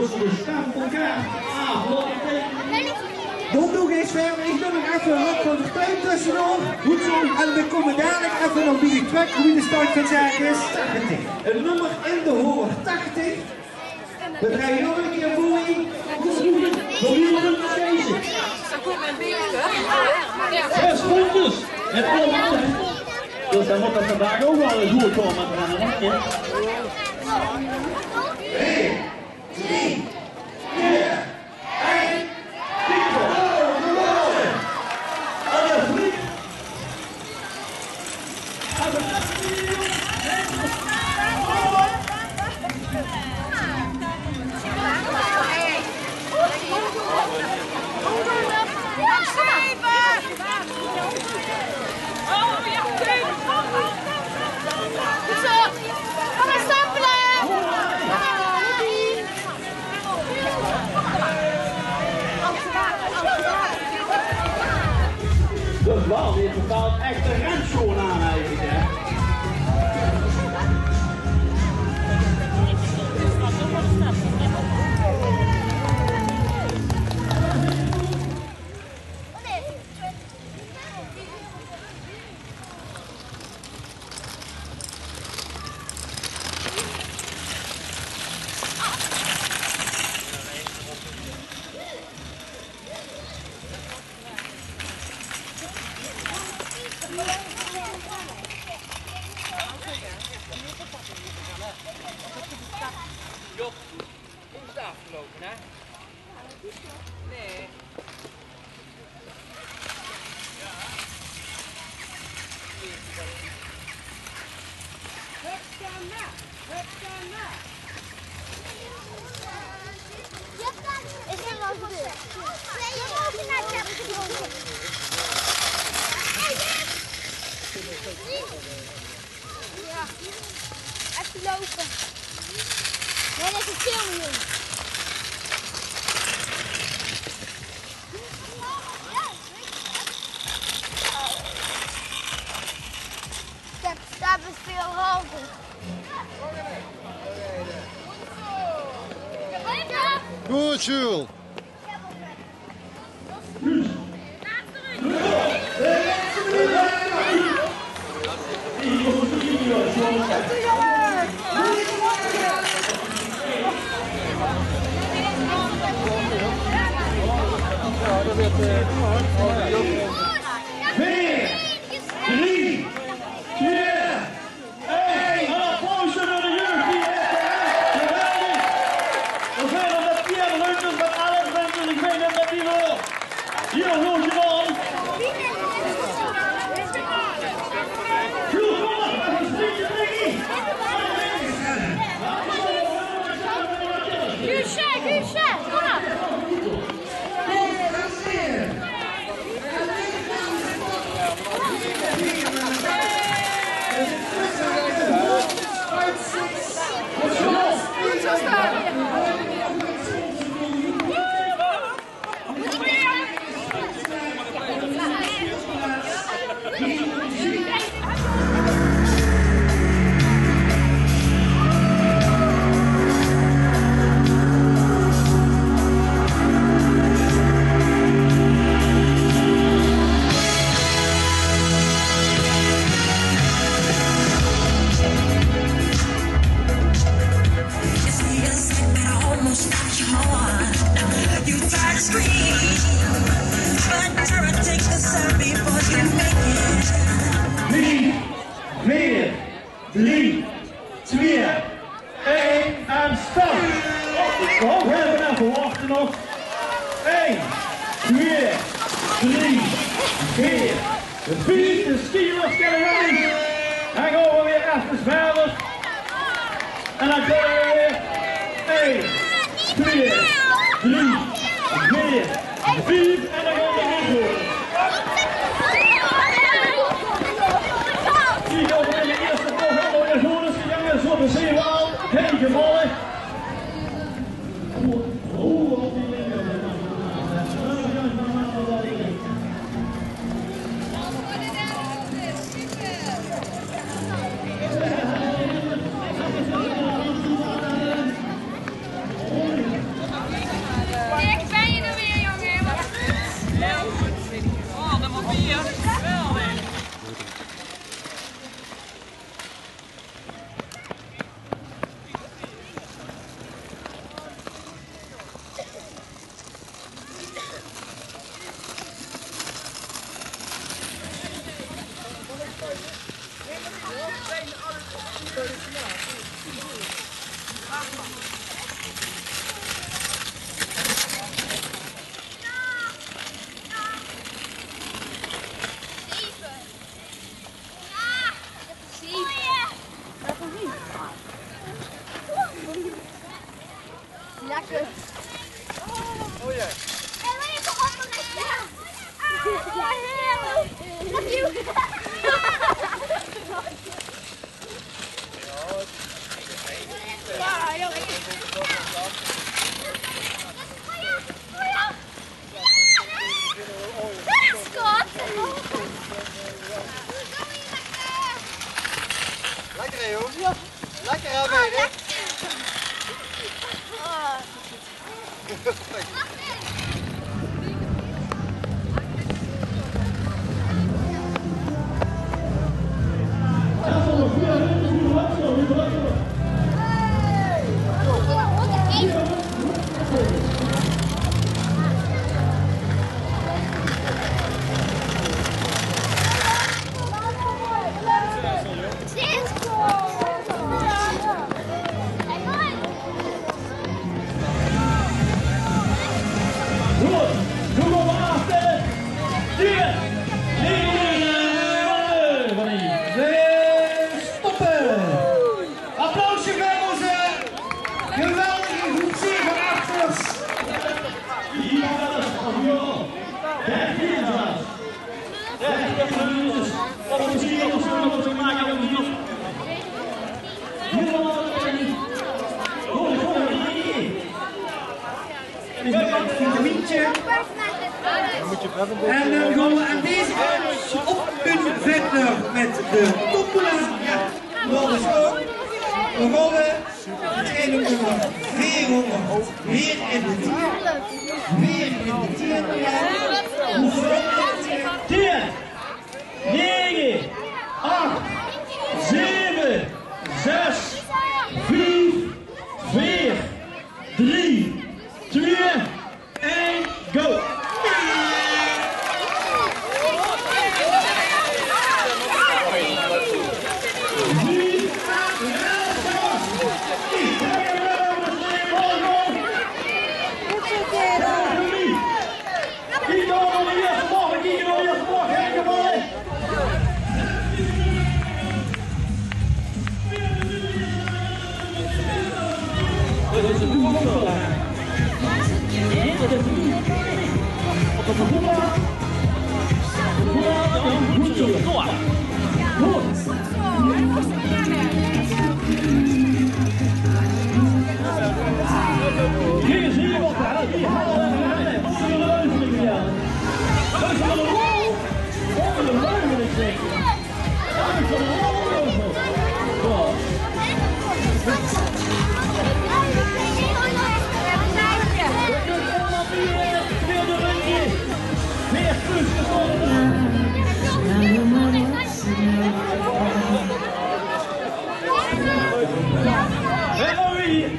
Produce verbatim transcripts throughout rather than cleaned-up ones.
De stempelkaart aaf laote tekene. Dan doon ich ins wiejer. Ich doon nog effe Rob van der Pluim tössedoor. Good zo. En dan kómme v'r dalik effe nog bie de trek, wie de stand van zaken is. Tachtig. Ein nummer in de hoever tachtig. V'r drejje nog ein kier veur. Good zo. Veur wie nog ein feesje. Zes rondjes. Het klopt. Dus dan mót det vandaag ouch waal ins good kómme, hè? Drie, twee, ein, bingo! Aan de vlieg! Good zo. Kom maar stempelen. De bal die bepaalt echt de rentschoen aan eigenlijk, hè. Job, hoe is het afgelopen, hè? Nee. Ja. Effe loupe. Nee, det is ein film, jóng. Step, step is veel hoger. Good, Jules. Veer, drie, twee, ein. Ein applaus veur de jeug die het, hè? Geweldig. V'r zeen det Pierre Lunters mit Alex Lunters, ich weit neet mit wie waer. Hie, Roosje dan. Jules, kom maar, effe ein sprietje drinke. Guusje, Guusje, kom maar. Drie, veer, drie, twee, ein en start. Oh, v'r höbbe effe wachte nog. Ein, twee, drie, veer, vief. De skiërs kinne gaon. Dan gaon v'r weer effe verder. En dan kinne v'r weer ein, twee, drie, veer, vief en dan gaon v'r weer door. Die gaon v'r in de ierste bocht helemaol neet good is gegange. Zo, v'r zeen waal. Hey, gevalle. Lekker, hè, jóng? Lekker, hè, meid? Good, doe nog maar achter. Tien, negen, negen, stoppen. Applausje veur ózze geweldige groep zeven achters. Hier is het, ja. Kijk, hier is het. Vitamientje. En dan gaon v'r aan deze kant op hun verder met de tombola. Ja, dat is ook. We rollen. Veerhóngerd. Weer in de tien. Weer in de tien. Ja. Hoeveel? Tien. Negen, acht, zeven, zes, vijf, veer, drie, twee, één, go!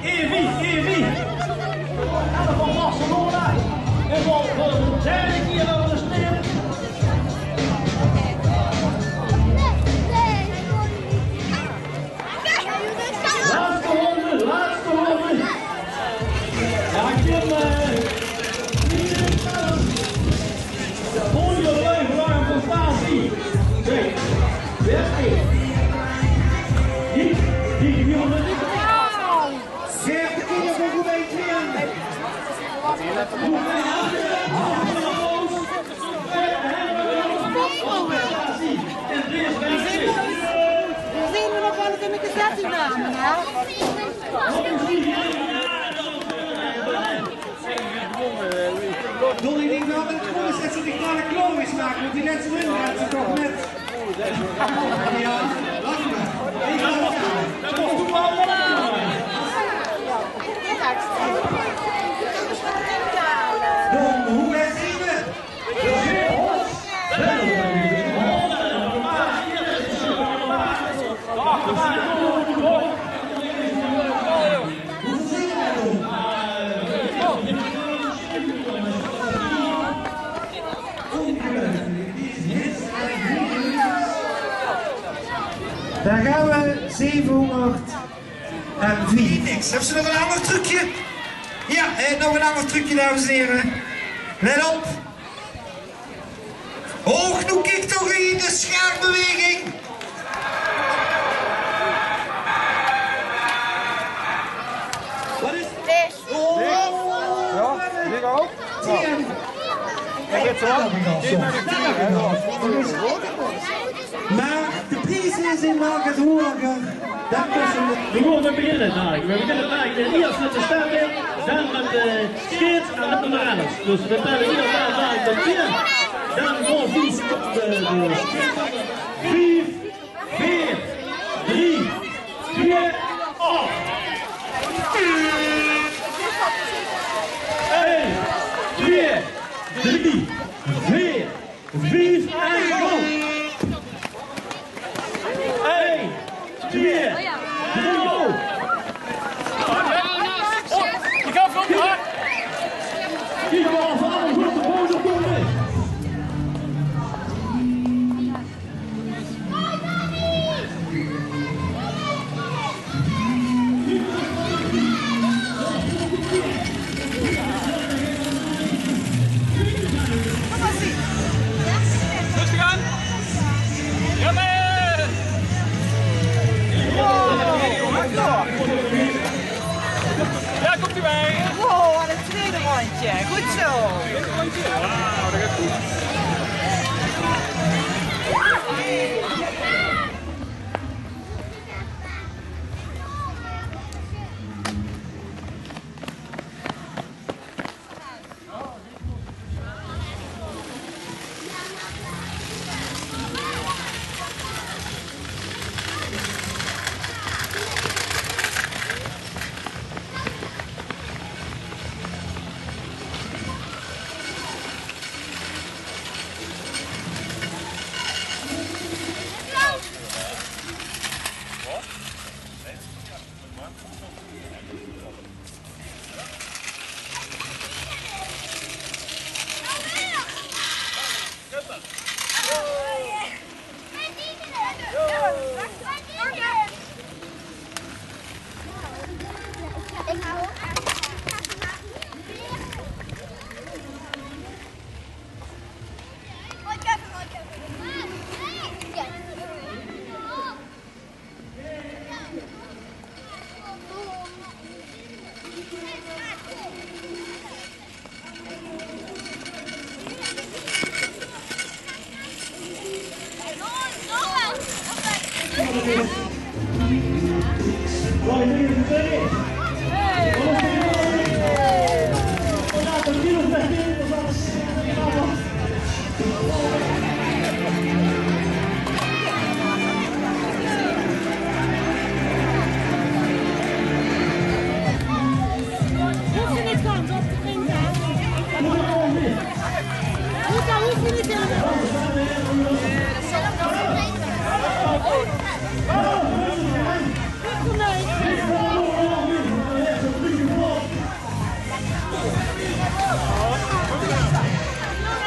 Evi, Evi. En dan van Barcelona. En van, van de derde keer dat we spelen. Laatste ronde, laatste ronde. Ja, Kim, eh, Kim, eh, Volgende week vandaag een prestatie. Zeg, dertig. Die, die, die, die, die. Geef de kinderen een goed eentje aan. Dan zien we nog wel eens in de gezette namen, hè? Dolly, ik denk wel dat het goed is dat ze de knallen klaar is maken, want die letje in gaat ze toch net. Ja, lach maar. Ik ga het gaan. Don, hoe is het? Daar gaan we, zevenhonderd. En wie? Niks. Hebben ze nog een ander trucje? Ja, eh, nog een ander trucje, dames en heren. Let op. Hoog, noe kiek toch in de schaakbeweging. Wat is het? Mer de pries is in Market hoeger. Dao kóste we. We gaon beginne dalik. We beginne dalik. De ierste mit de stafet, dan mit de sjeet en mit de renners. Dus we telle ierst dalik tot tien. Dan gaon we de, de sjeet. Vief, veer, drie, twie, aaf. Ein, twie, drie, veer, vief en go. Ein, twie, drie, go. Kiek, we gaon van de grote boze komen. Rustig aan. Jawel. Wow. Ja, komt u bij. Wow, wat een tweede rondje. Goed zo. Tweede rondje. Wauw, dat gaat goed.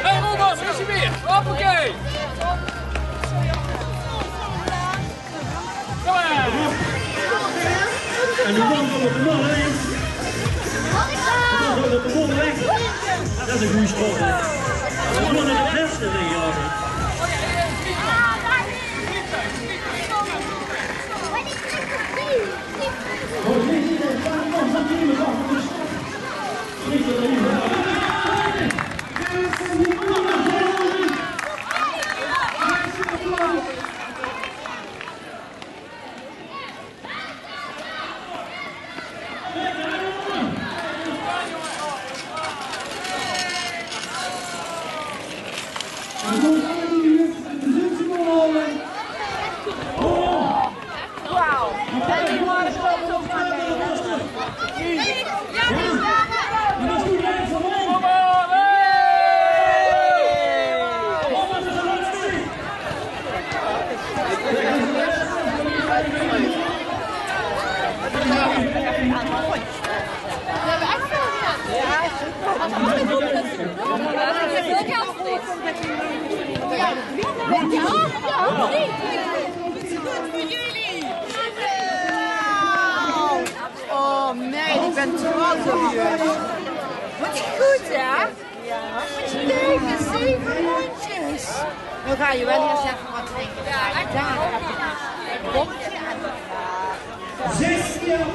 Hey, Roelbas, is je weer? Hoppakee! Kom maar! En de man van de bal, hè? De man van de bal, hè? Dat is een goede schot, hè? De man van de beste, denk ik, altijd. Wauw. Oh, meid, ik ben trots op je. Wat goed, hè? Wat je tegen zeven rondjes. Dan ga je wel eerst even wat drinken. Ja, echt. Zes keer